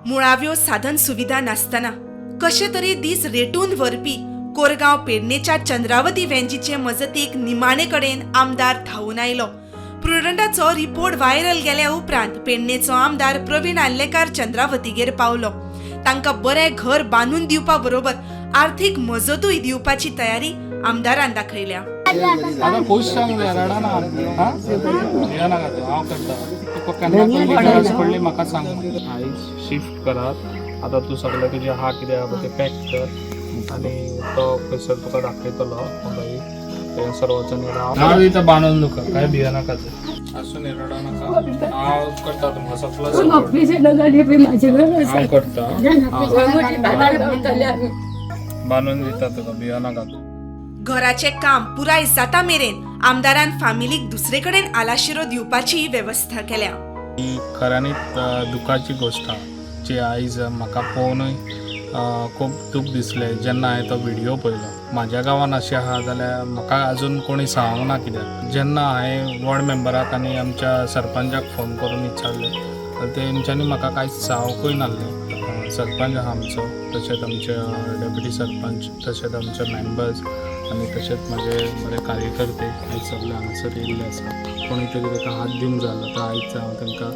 मुळाव्यो साधन सुविधा नासतना कशे तरी दीस रेटून व्हरपी कोरगांव पेडणेच्या चंद्रावती वेंजीचे मजतीक निमाणे कडेन आमदार धांवून आयलो. प्रुडंटाचो रिपोर्ट व्हायरल गेल्या उपरांत पेडणेचो आमदार प्रवीण आर्लेकार चंद्रावतीगेर पावलो. तांकां बरें घर बांदून दिवपा बरोबर आर्थीक मजतूय दिवपाची तयारी आमदारान दाखयल्या. आतां खुश जावंक जाय, रडना. हां, भियो नाका तूं, हांव करता तुका. केन्ना कसली गरज पडली म्हाका सांग. आयज शिफ्ट करात. आतां तूं सगळें तुजें आहा कितें आहा पळय तें पॅक कर आनी तो खंयसर तुका दाखयतलो मागीर थंयसर वचून राव. हांव दिता बांदून तुका, काय भियो नाका तूं. आसूं न्ही, रडो नाका, हांव करता तुमकां सगळो सपोर्ट. हांव करता, बांदून दिता तुका, भियो नाका तूं. घराचें काम पुराय जाता मेरेन आमदारान फामिलीक दुसरे कडेन आलाशिरो दिवपाची वेवस्था केल्या. ही खऱ्यांनीच दुखाची गोश्ट आहा जी आयज म्हाका पळोवनूय खूब दूख दिसलें जेन्ना हांवें तो व्हिडियो पळयलो. म्हाज्या गांवान अशें आहा जाल्यार म्हाका अजून कोणी सांगूंक ना कित्याक. जेन्ना हांवें वॉर्ड मेंबराक आनी आमच्या सरपंचाक फोन करून विचारलें जाल्यार तेंच्यांनी म्हाका कांयच सांगूंकूय नासलें. सरपंच आहा आमचो, तशेंच आमचे डेप्युटी सरपंच, तशेंच आमचे मेंबर्स आनी तशेंच म्हाजे बरे कार्यकर्ते आयज सगळे हांगासर येयल्ले आसा. कोणी तरी ताका हात दिवंक जाय जाल्यार आयज हांव तांकां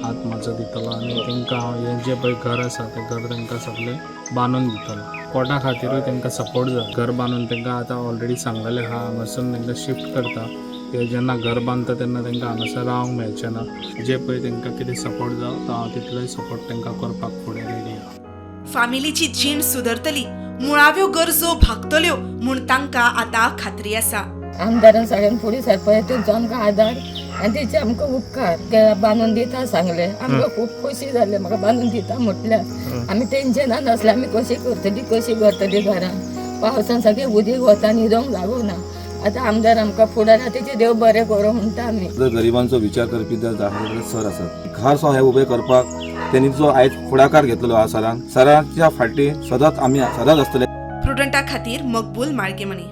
हात म्हाजो दितलो आनी तांकां हांव हें जें पळय घर आसा तें घर तांकां सगळें बांदून दितलो. कोटा खातीरूय तांकां सपोर्ट जाय. घर बांदून तांकां आतां ऑलरेडी सांगलेलें आहा, हांगासून तांकां शिफ्ट करता. ते जेन्ना घर बांदता तेन्ना तांकां हांगासर रावंक मेळचें ना. जे पळय तांकां कितें सपोर्ट जावं तो हांव तितलोय सपोर्ट तांकां करपाक फुडें रेडी आहा. फामिलीची जीण सुदरतली, मुळाव्यो गरजो भागतल्यो म्हूण तांकां आतां खात्री आसा. आमदारान सगळ्यान फुडें सरपा तेंचो आमकां आदार आनी तेचे आमकां उपकार. ते बांदून दिता सांगले, आमकां खूब खोशी जाले. म्हाका बांदून दिता म्हटल्यार आमी टेन्शनान नासले, आमी कशी करतली, कशी करतली घरान. पावसान सगळें उदीक वता, न्हिदोंक लागूना. आतां आमदार आमकां फुडारा तेचे देव बरें करूं म्हणटा आमी. जर गरिबांचो विचार करपी जर जागृत सर आसात, घर सो हे उबे करपाक त्यांनी जो आयज फुडाकार घेतलेलो आहा सरान, सरांच्या फाटी सदांच आमी सदांच आसतले. प्रुडंटा खातीर मकबूल माळगेमणी.